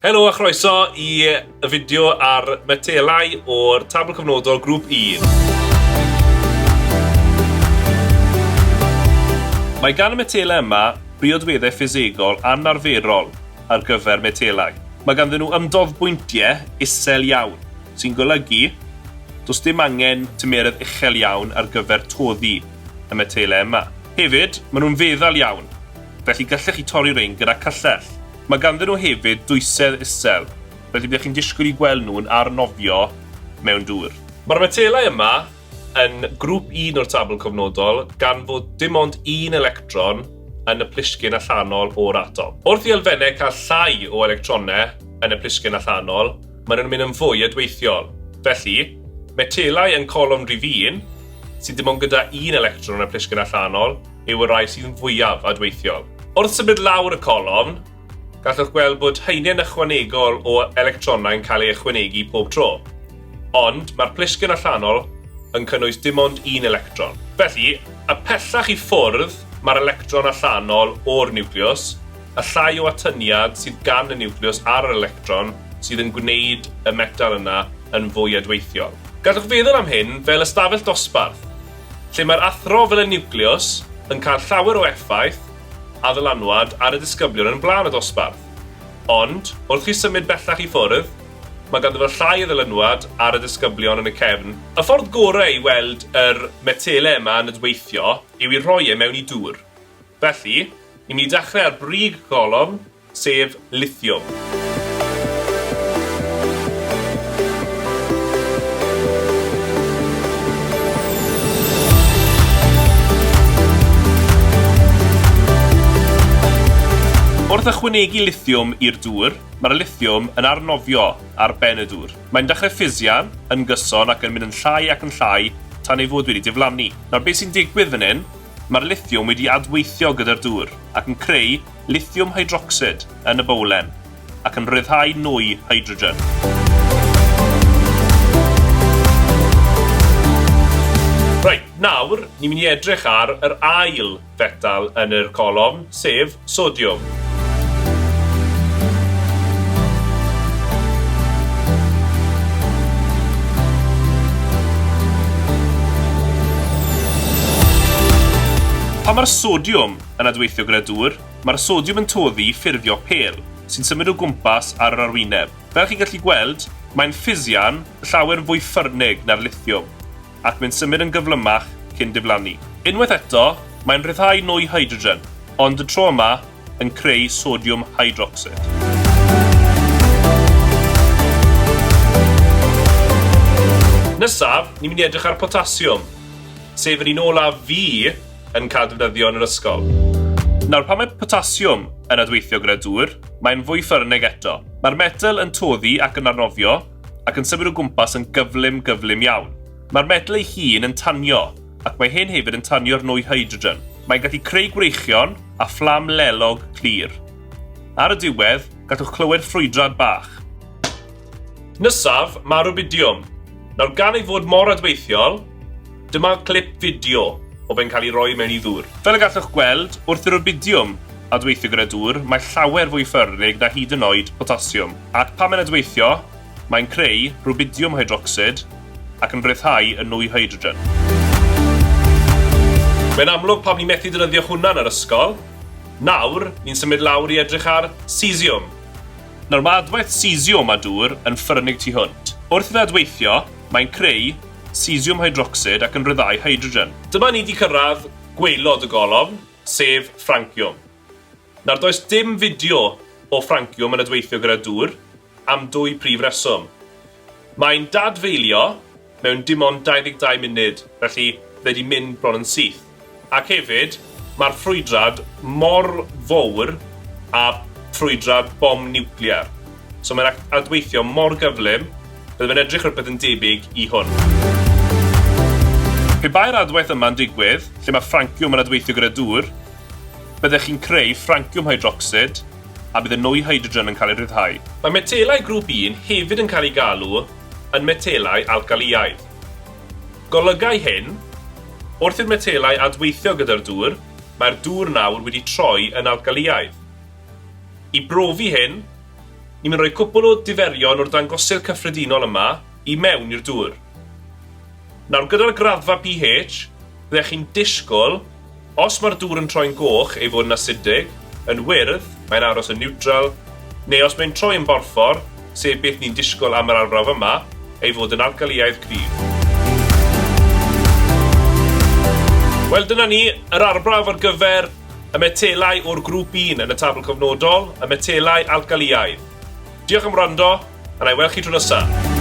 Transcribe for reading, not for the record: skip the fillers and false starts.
Helo a chroeso i y fideo ar metelau o'r tabl cyfnodol grŵp 1. Mae gan y metelau yma briodweddau ffisegol anarferol ar gyfer metelau. Mae ganddyn nhw ymdoddbwyntiau isel iawn, sy'n golygu does dim angen tymeredd uchel iawn ar gyfer toddi y metelau yma. Hefyd, maen nhw'n feddal iawn, felly gallech chi torri rhein gyda cyllell. Mae ganddyn nhw hefyd dwysedd isel, felly byddech chi'n disgwyl i gweld nhw'n arnofio mewn dŵr. Mae'r metelau yma yn grŵp un o'r tabl cofnodol gan fod dim ond un electron yn y plisgyn allanol o'r atom. Wrth i elfennau cael llai o electronau yn y plisgyn allanol, maen nhw'n mynd yn fwy adweithiol. Felly, metelau yn colofn rhif un, sydd dim ond gyda un electron yn y plisgyn allanol, yw y rhai sydd yn fwyaf adweithiol. Wrth symud lawr y colofn, gallwch gweld bod haenen ychwanegol o electronau'n cael ei ychwanegu pob tro. Ond mae'r plisgyn allanol yn cynnwys dim ond un electron. Felly, y pellach i ffwrdd mae'r electron allanol o'r niwclews, y llai o atyniad sydd gan y niwclews ar yr electron sydd yn gwneud y metal yna yn fwy adweithiol. Gallwch feddwl am hyn fel ystafell dosbarth. Lle mae'r athro fel y niwclews yn cael llawer o effaith a ddylanwad ar y disgyblion yn blaen y dosbarth. Ond, wrth chi symud bellach i ffwrdd, mae ganddo fo llai o ddylanwad ar y disgyblion yn y cefn. Y ffordd gorau i weld yr metele yma yn adweithio yw i rhoi e mewn i dŵr. Felly, ni'n mynd i dechrau ar brig y golofn, sef lithiwm. Wrth ychwanegu lithiwm i'r dŵr, mae'r lithiwm yn arnofio ar ben y dŵr. Mae'n dechrau ffisian yn gyson ac yn mynd yn llai ac yn llai tan ei fod wedi diflannu. Nawr beth sy'n digwydd fan hyn, mae'r lithiwm wedi adweithio gyda'r dŵr ac yn creu lithiwm hydrocsid yn y bowlen ac yn rhyddhau nwy hydrogen. Reit, nawr ni'n mynd i edrych ar yr ail fetal yn yr colofn, sef sodiwm. Pan mae'r sodiwm yn adweithio gyda dŵr, mae'r sodiwm yn toddi i ffurfio pêl, sy'n symud o gwmpas ar yr arwyneb. Fel chi'n gallu gweld, mae'n ffisian llawer fwy ffyrnig na'r lithiwm, ac mae'n symud yn gyflymach cyn diflannu. Unwaith eto, mae'n rhyddhau nwy hydrogen, ond y tro yma yn creu sodiwm hydrocsid. Nesaf, ni'n mynd i edrych ar potasiwm, sef yr un olaf fi yn cael defnyddio yn yr ysgol. Nawr, pan mae potasiwm yn adweithio gyda dŵr, mae'n fwy ffyrnig eto. Mae'r metel yn toddi ac yn arnofio, ac yn symud o gwmpas yn gyflym, gyflym iawn. Mae'r metel ei hun yn tanio, ac mae hyn hefyd yn tanio'r nwy hydrogen. Mae'n gallu creu gwreichion a fflam lelog clir. Ar y diwedd, gallwch clywed ffrwydrad bach. Nesaf, mae rubidiwm. Nawr, gan ei fod mor adweithiol, dyma clip fideo o fe'n cael ei roi mewn i ddŵr. Fel y gallwch gweld, wrth i'r rubidiwm adweithio gyda dŵr, mae llawer fwy ffyrnig na hyd yn oed potasiwm. Ac pan mae'n adweithio, mae'n creu rubidiwm hydrocsid ac yn rhyddhau y nwy hydrogen. Mae'n amlwg pam ni methu defnyddio hwnna yn yr ysgol. Nawr, ni'n symud lawr i edrych ar cesium. Nawr mae adwaith cesiwm a dŵr yn ffyrnig tu hwnt. Wrth iddo adweithio, mae'n creu cesiwm hydrocsid ac yn rhyddhau hydrogen. Dyma ni 'di cyrraedd gwaelod y golofn, sef ffranciwm. Nawr does dim fideo o ffranciwm yn adweithio gyda dŵr, am dwy prif reswm. Mae'n dadfeilio mewn dim ond 22 munud, felly bydde 'di mynd bron yn syth. Ac hefyd, mae'r ffrwydrad mor fowr â ffrwydrad bom niwclear. So mae'n adweithio mor gyflym, bydde fe'n edrych rhywbeth yn debyg i hwn. Pe bai'r adwaith yma'n digwydd, lle mae ffranciwm yn adweithio gyda dŵr, byddech chi'n creu ffranciwm hydrocsid a bydd y nwy hydrogen yn cael ei rhyddhau. Mae metelau grŵp 1 hefyd yn cael eu galw yn metelau alcalïaidd. Golygai hyn, wrth i'r metelau adweithio gyda'r dŵr, mae'r dŵr nawr wedi troi yn alcalïaidd. I brofi hyn, Ni'n mynd rhoi cwpl o diferion o'r dangosydd cyffredinol yma i mewn i'r dŵr. Nawr, gyda'r graddfa pH, byddech chi'n disgwyl, os mae'r dŵr yn troi'n goch, ei fod yn asidig, yn wyrdd, mae'n aros yn niwtral, neu os mae'n troi yn borffor, sef beth ni'n disgwyl am yr arbrawf yma, ei fod yn alcalïaidd cryf. Wel, dyna ni, yr arbrawf ar gyfer y metelau o'r grŵp 1 yn y tabl cofnodol, y metelau alcalïaidd. Diolch am wrando, a na i weld chi tro nesaf.